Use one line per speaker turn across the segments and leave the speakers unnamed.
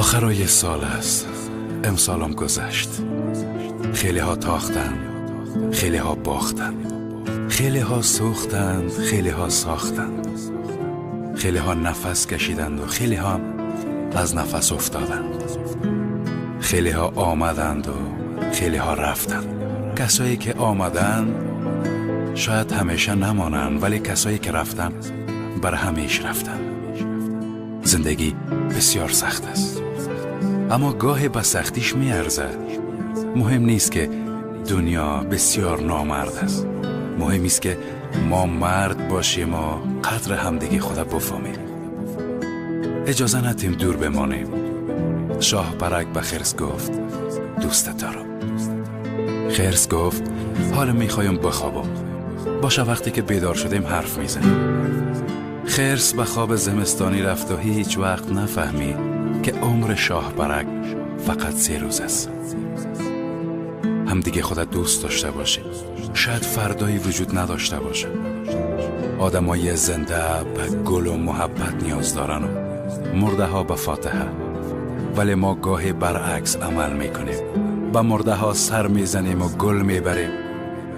آخرای سال است. امسالم گذشت. خیلی ها تاختند، خیلی ها باختند، خیلی ها سوختند، خیلی ها ساختند، خیلی ها نفس کشیدند و خیلی ها از نفس افتادند. خیلی ها آمدند و خیلی ها رفتند. کسایی که آمدند شاید همیشه نمانند، ولی کسایی که رفتند بر همیشه رفتند. زندگی بسیار سخت است، اما گاهی به سختیش میارزد. مهم نیست که دنیا بسیار نامرد است، مهم است که ما مرد باشیم و قدر همدیگه خود بفهمیم. اجازه ندیم دور بمانیم. شاه پرک به خرس گفت دوست دارم. خرس گفت حالا میخوایم بخوابم، باشه وقتی که بیدار شدیم حرف میزنیم. خرس به خواب زمستانی رفت و هیچ وقت نفهمید که عمر شاه پرک فقط 3 روز است. همدیگه خودت دوست داشته باشی، شاید فردایی وجود نداشته باشه. آدمای زنده به گل و محبت نیاز دارن و مرده ها به فاتحه، ولی ما گاهی برعکس عمل میکنیم. به مرده ها سر میزنیم و گل میبریم،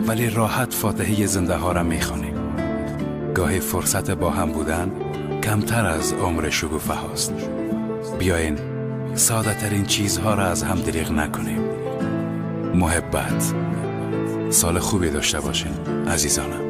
ولی راحت فاتحه زنده ها را میخوانیم. گاهی فرصت با هم بودن کمتر از عمر شگوفه هاست. بیاین ساده ترین چیزها را از هم دریغ نکنیم. محبت. سال خوبی داشته باشین عزیزانم.